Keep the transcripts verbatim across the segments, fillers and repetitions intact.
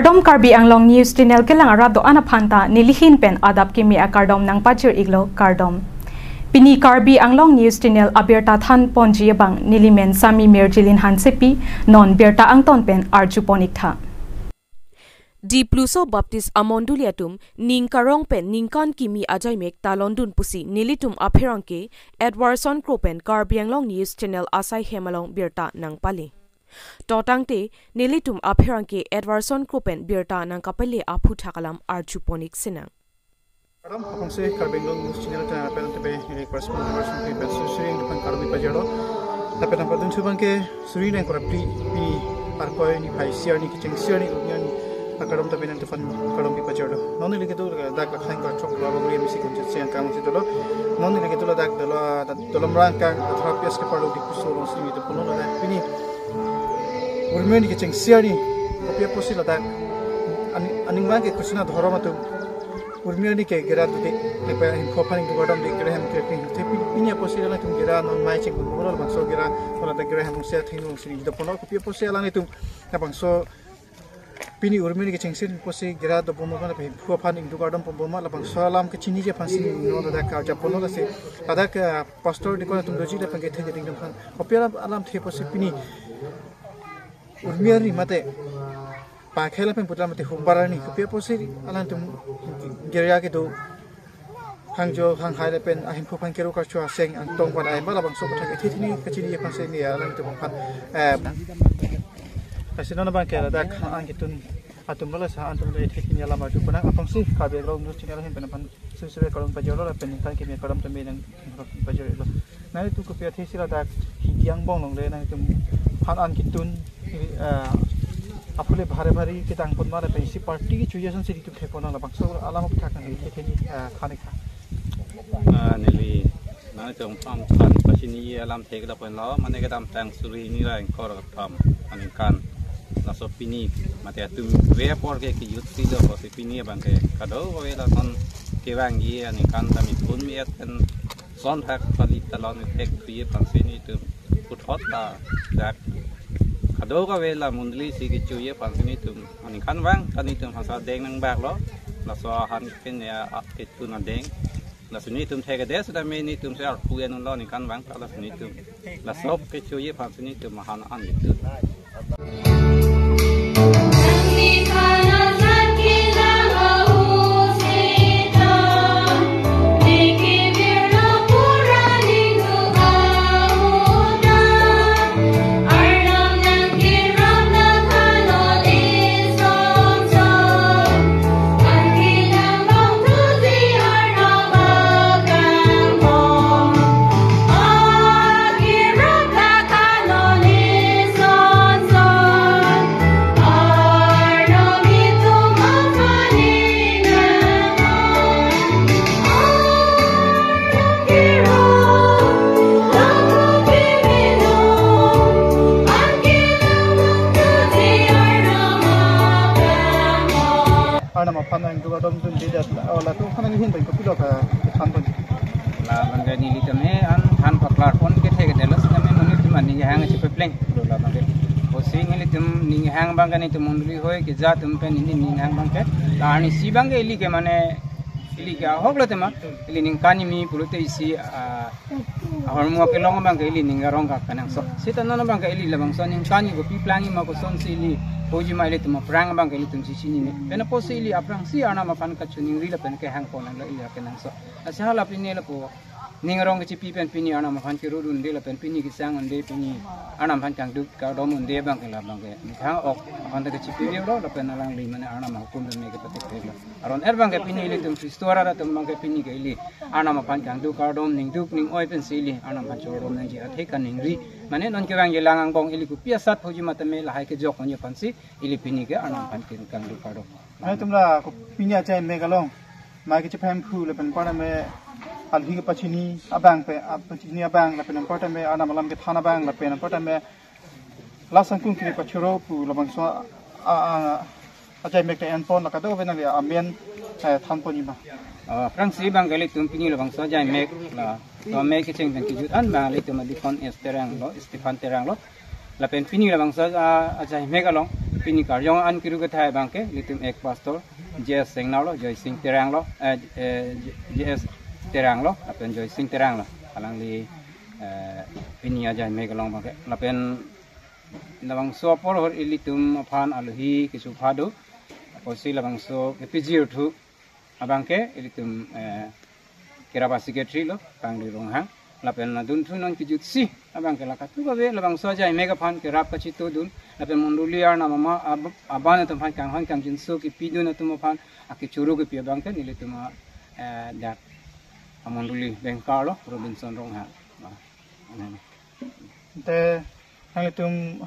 Kardom, Karbi Anglong News Channel kelang arat do-an aphan ta nelihin pen adap kimi akardom nangpajir-iklo, kardom. Pini Karbi Anglong News Channel abirta thanponji abang nelimen Sami Mirjilin Hansepi, non birta angton pen arjupon-iktha. Dipluso Baptist amondoli atum ning karong pen ningkan kimi ajaimek talondun pusi nelitum apherangke Edwardson Kro pen Karbi Anglong News Channel asai hem along birta nangpale. To tangte, nelitum apherangke Edwardson Kro pen birta nangkapale aphuthak alam arjupon-ik sinang. Kardom, aphrangsi Karbi Anglong News Channel ta pen tepe, eh, correspondent Edwardson Kro pen suri suri nangtum aphan kardom pajirlo. Lapen nangpardun thu abangke suri nang kora phli, pini Arkoi niphai isi arni kecheng isi arni union akardom ta pen nangtum aphan kardom pajirlo. Non neli kedo dak lakhang kachok la bang ri misi kunjat siang kang si dolo. Non neli kedo ladak dolo, dolo Mrangkang, Dr. P S ke parlo Dipluso alongsi nelitum punon ladak pini urmi arni kecheng isi arni, kopi apotsi ladak aning, aning abangke Krishna dhorom atum urmi arni ke gera dode, lepa ahemphu aphan ingduk kardom de gera hem kre pin. Te pin, pini apotsi latum gera non mai cheng bolo labangso gera ladak gera hem se thengno sini do punon, kopi apotsi alanglitum labangso pini urmi arni kecheng isi arni apotsi gera dobom ma, lapen ahemphu aphan ingduk kardom ponbom ma, labangso alam kechiniji aphansi non ladak karja ponlo, lasi ladak, eh, pastor deacon atum doji lapen kethe keding atum aphan kopi alam, alamthe apotsi pini urmi arni mate pakhela pen puta mate humbar arni kopi apotsi alangtum gera kedo hangjo hanghai lapen ahemphu aphan kero karcho aseng angtong pen ai ma, labangso aphuthak kethe thini kachini aphansi neli alangtum aphan, eh, lasi non abangke ladak an ketun atum bala sa antum le thik ni alam arjupon nang, aphrangsi Karbi Anglong News Channel ahin pen aphan suri suri kardom pajirlo lapen ningkan kimi kardom tame nangpajirlo. Nangtum kopi athesi ladak hidi angbong along le nangtum aphan an ketun, eh, aphu le bhari bhari kedam pon ma lapen isi party kechoji asonsi nelitum thek pon nang, labangso alam aphuthak nangli kethe ni, eh, than-iktha. Ah, neli nangtum aphan pachini alamthe kedo ponlo, mane kedamtang suri hini ra ingkoi ra kethom aningkan. Laso pini mate atum ave apor ke kejut si do, pusi pini abangke kadokave lason kevangji aningkan tame pun mi-et pen son hak pali talon ithek thuji aphansi nelitum puthot ladak kadokave la mondoli si kechoji aphansi nelitum aningkan vang, kan nelitum hasa deng nangbaklo, laso ahan pen ya, a, ketun adeng. Lasi nelitum thekthedet sitame nelitum si arpu enlo, aningkan vang ta lasi nelitum laso kechoji aphansi nelitum ahan an ketun. Arnam aphan ingduk kardom dundedet, o, latum aphan nanghin pen kopilo kethan pon? Labang ke nelitum he an than paklar pon kethe kedetlo sitame nelitum aning kehang chepepleng lo labang ke. Pusi nelitum ning kehang abangke nelitum mondoli hoi keja atum pen neli ning kehang abangke, la arnisi abangke ili ke mane ili ke ahok lo tema, ili ningkan kimi pulote isi, ah, ahormu akelong abangke ili ning arong kak kenangsot. Seta non abangke ili labangso ningkan kimi kopi plangji ma, kosonsi ili hoji ma, ilitum aphrang abangke ilitum chechinine. Pen apotsi ili aphrangsi Arnam aphan kachiningri lapen kehang pon nanglo ili akenangsot. Lasi hala pini lapu ning arong kechipi pen pini Arnam aphan kero dunde lapen pini kesang unde, pini Arnam aphan kangduk kardom unde abangke labangke ning kehang ok aphan ta kechipi dolo lapen alangli mane Arnam ahukum pen me kepatik dolo. Aron er abangke pini ilitum Khristo arat atum abangke pini ke ili Arnam aphan kangduk kardom, ningduk ning-oi pensi ili Arnam aphan choro nangji athe kaningri. Mane non kevangji alang angbong ili kopi asat hoji ma tame lahai kejok onji aphansi ili pini ke Arnam aphan kin kangduk kardom. Nangtum la ko pini achaimek along mai kechephem phu lapen anparta me alhi kepachini abang pen, ah, pachini abang lapen anparta me Arnam alam kethan abang lapen anparta me la sangkung kiri pachoro pu labangso a, a, achaimek ta en pon, la kadokave nangli amen, eh, than ponji ma? Ah, aphrangsi abangke ilitum pini labangso achaimek la, la mek kecheng pen kejut an abang ilitum a-deacon S Terang lo, Stephen Terang lo. Lapen pini labangso a, achaimek along Pini karjong an kiru kethai abangke ilitum ek pastor J S Sengnar lo, Joy Sing Terang lo, eh, eh, J S Terang lo, lapen Joy Sing Terang lo. Alangli, eh, pini ajai mek along abangke. Lapen labangso apor ahut ilitum aphan alohi keso phado. Apotsi labangso kepijir thu abangke ilitum, eh, kerap a-secretary lo, Kangri Ronghang. Lapen adun thu non kejutsi abangke la kadokave labangso ajai mek aphan kerap kachitodun. Lapen mondoli arnam ama ab-, aban atum aphan kanghon kangjinso kepidun atum aphan akechoro kepi abangke nelitum a, eh, dak amondoli bengkar lo, Robinson Ronghang. Ba, amen. Te, nanglitum,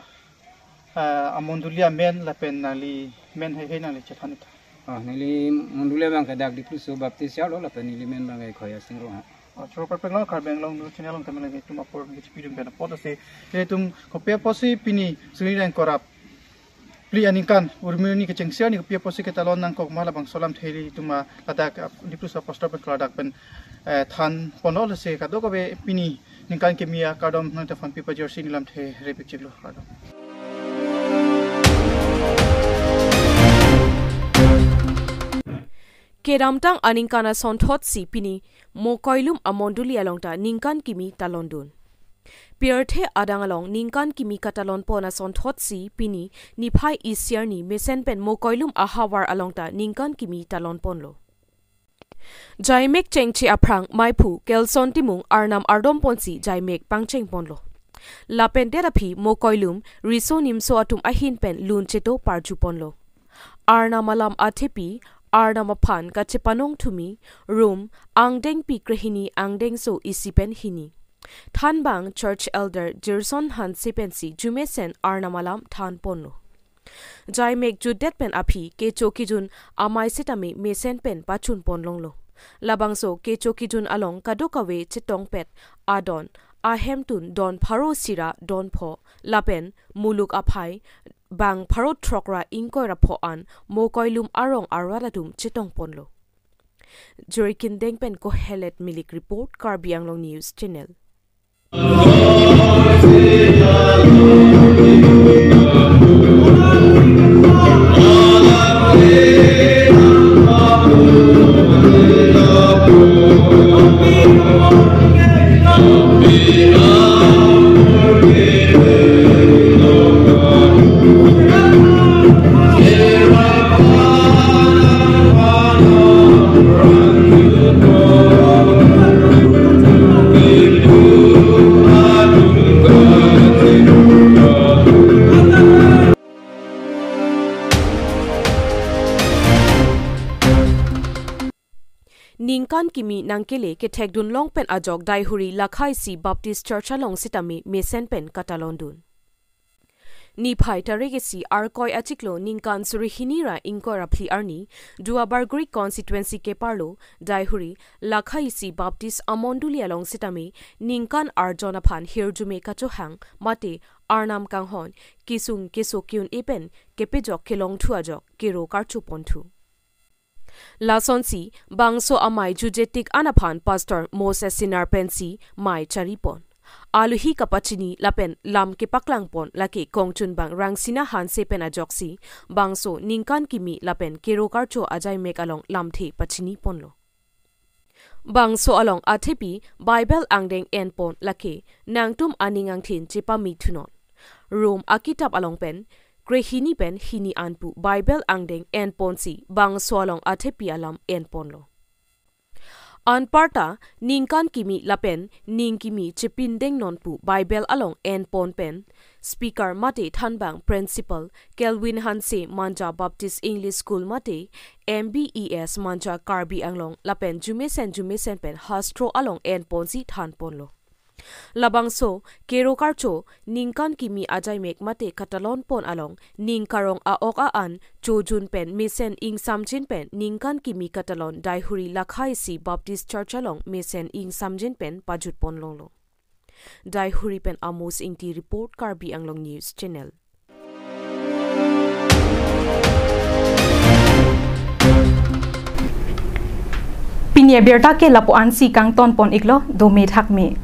ah, amondoli amen lapen nangli men heihei nangli chethan-ik tha. Oh, neli mondoli abangke dak Dipluso Baptist Church lo, lapen neli men abangke Khoya Sing Ronghang. Oh, choro parpek lo, Karbi Anglong News Channel along tame lagi itum apor nangkachipidun pen apot ase. Ilitum kopi apotsi pini suri reng korap phli aningkan urmi urni kechengsi arni kopi apotsi ketalon nangkok ma labangso alamthe ilitum a ladak, ah, Dipluso Apostol pen klardak pen, eh, than ponlo. Lasi kadokave pini ningkan kimi akardom nangtum aphan pipajirsi neli lamthe repik chiklo, kardom. Kedamtang aningkan asonthotsi pini Mokoilum amondoli along ta ningkan kimi talondun. Pirthe adang along ningkan kimi katalon pon asonthotsi pini niphai isi arni mesen pen Mokoilum ahavar along ta ningkan kimi talon ponlo. Jaimek chengche aphrang maiphu Kelson Timung arnam ardom ponsi jaimek pangcheng ponlo. Lapen det aphi Mokoilum riso nimso atum ahin pen lun cheto parju ponlo. Arnam alam athepi, arnam aphan kachepanong thumi, rum, angdengpi krehini angdengso isi pen hini. Thanbang Church Elder Gerson Hanse pensi jumesen arnam alam than ponlo. Jaimek jutdet pen aphi kecho kejun amei sitame mesen pen pachun ponlonglo. Labangso kecho kejun along kadokave chetongpet adon, ahemtun don pharo isi ra don pho, lapen muluk aphai bang pharo throk ra ingkoi ra pho an Mokoilum arong arvat atum chetong ponlo. Jorikin Deng pen Kohelet Milik report, Karbi Anglong News Channel. Ningkan kimi nangkele kethekdun long pen ajok Daihuri Lakha isi Baptist Church along sitame mesen pen katalondun. Niphai tarik isi Arkoi achiklo ningkan suri hini ra ingkoi ra phli arni, Duar Bagori constituency keparlo Daihuri Lakha isi Baptist amondoli along sitame ningkan arjon aphan hirjume kachohang mate arnam kanghon kesung keso ke-un-e pen kepejok kelong thu ajok kero karcho pon thu. Lasonsi bangso amei jutje tik an aphan Pastor Moses Sinar pensi mei chari pon. Alohi kapachini lapen lam kepaklang pon lake kongchunbang Rangsina Hanse pen ajoksi bangso ningkan kimi lapen kero karcho ajaimek along lamthe pachini ponlo. Bangso along athepi Bible angdeng en pon lake nangtum aning angthin chepame thunon. Rom akitap along pen krehini pen hini an pu Bible angdeng en ponsi bangso along athepi alam en ponlo. Anparta ningkan kimi lapen ning kimi chepindeng non pu Bible along en pon pen speaker mate thanbang Principal Kelvin Hanse Manja Baptist English School mate M B E S Manja Karbi Anglong lapen jumesen jumesen pen hastro along en ponsi than ponlo. Labangso kero karcho ningkan kimi ajaimek mate katalon pon along ning karong a-ok a-an chojun pen mesen ingsamjin pen ningkan kimi katalon Daihuri Lakha isi Baptist Church along mesen ingsamjin pen pajut ponlonglo. Daihuri pen Amos Ingti report, Karbi Anglong News Channel. Pini abirta ke lapu-ansi kangton pon iklo, dome thakme.